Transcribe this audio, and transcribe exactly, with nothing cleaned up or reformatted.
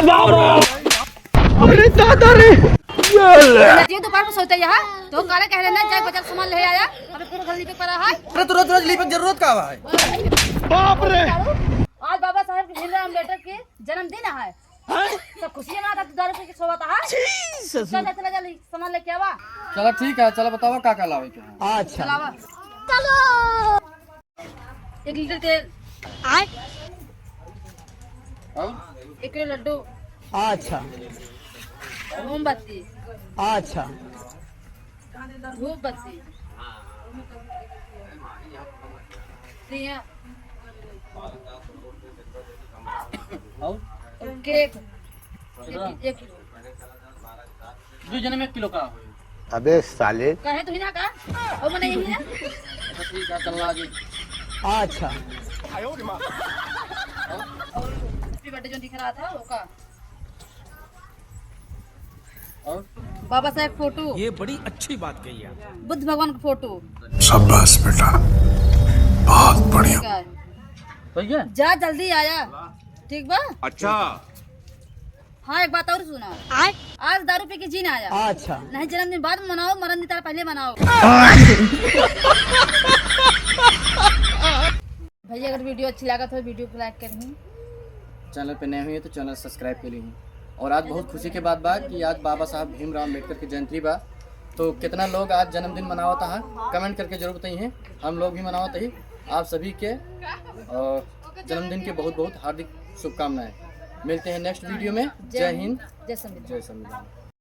अरे दादा रे। ये दोपहर में सोते यहाँ, तो काले कह रहे ना, जाए बाजार सामान ले आया, अबे पूरा घर लिपे पड़ा है। अरे तो रोज रोज लिपे के जरूरत का है? बाप रे। आज बाबा साहेब के भीमराव अम्बेडकर के जन्मदिन है। सब खुशियाँ ना था, दारू पी के सोवत है। चल, चल, चल, सामान लेके आवा। चला ठीक है, चला बतावा का का लावे के है। अच्छा। चलावा। चलो। एक लीटर तेल। आय। और? एक किलो लड्डू। अच्छा। मोमबत्ती। अच्छा। धूप बत्ती। दिया। और? और केक। एक, एक किलो। दो जने में एक किलो का होई। अबे साले। कहे तो ही ना का? ओ मने यही है। अच्छा, ठीक है, चल ला जी। अच्छा। और हैप्पी बर्थडे जो दिख रहा था, वो का? और? बाबा साहेब फोटो। ये बड़ी अच्छी बात कही आप। बुद्ध भगवान का फोटो। शाबाश बेटा, बहुत बढ़िया। ठीक है। सही है? जा जल्दी आया, ठीक बा? अच्छा। हाँ, एक बात और सुना। आय? आज दारू पी के जी ना आया। अच्छा। नहीं, जन्मदिन बाद में मनाओ, मरण दिन तारा पहले मनाओ। भैया, अगर वीडियो अच्छी लागत हो, वीडियो को लाइक करही। चैनल पे नए हुए तो चैनल सब्सक्राइब कर लीजिए। और आज बहुत खुशी के बात बा कि आज बाबा साहब भीमराव अम्बेडकर की जयंती बा, तो कितना लोग आज जन्मदिन मनावत है, कमेंट करके जरूर बताइए। हम लोग भी मनावत ही आप सभी के, और जन्मदिन के बहुत बहुत हार्दिक शुभकामनाएं। मिलते हैं नेक्स्ट वीडियो में। जय हिंद, जय संविधान। जय संविधान।